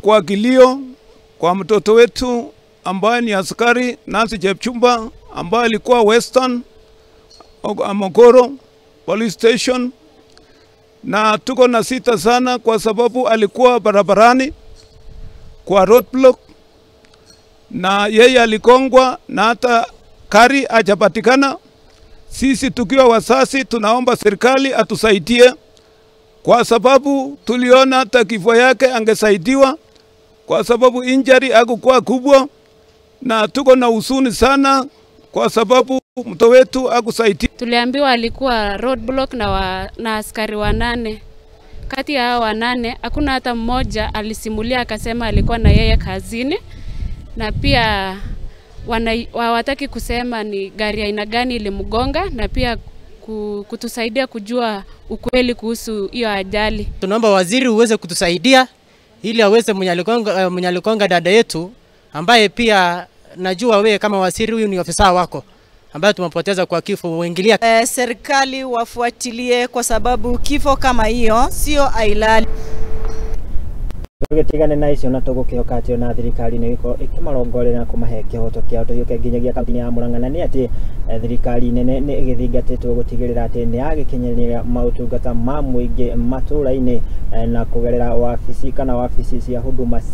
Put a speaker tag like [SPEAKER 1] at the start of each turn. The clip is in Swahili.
[SPEAKER 1] Kwa kilio kwa mtoto wetu ambaye ni askari Nancy Jepchumba ambaye alikuwa Western Amokoro Police Station, na tuko na sita sana kwa sababu alikuwa barabarani kwa roadblock na yeye alikongwa na hata kari hajapatikana. Sisi tukiwa wasasi tunaomba serikali atusaidie, kwa sababu tuliona hata kifo yake angesaidiwa, kwa sababu injury hakukuwa kubwa, na tuko na huzuni sana kwa sababu mtoto wetu hakusaidiwa.
[SPEAKER 2] Tuliambiwa alikuwa roadblock na askari 8. Kati ya hao 8 hakuna hata mmoja alisimulia akasema alikuwa na yeye kazini, na pia hawataki kusema ni gari aina gani ilimgonga, na pia kutusaidia kujua ukweli kuhusu hiyo ajali.
[SPEAKER 3] Tunaomba waziri uweze kutusaidia ili aweze mwenye aligonga dada yetu, ambaye pia najua wewe kama waziri huyu ni ofisa wako ambaye tumepoteza kwa kifo, uingilia.
[SPEAKER 4] Serikali wafuatilie kwa sababu kifo kama hiyo sio ailali.
[SPEAKER 5] Tũgĩtigane na icio na tũgũkĩhoka atĩ ona thirikari nĩ ĩgĩkorwo ĩkĩmarongoreria na kũmahe kĩhoto kĩao. Tũhiũke nginyagia kaunti-inĩ ya Murang'a, na nĩ atĩ thirikari nene nĩ ĩgĩthingatĩtwo gũtigĩrĩra atĩ nĩ yagĩkinyanĩria maũtungata ma mũingĩ matũra-inĩ na kũgerera wabici kana wabici cia Huduma Center.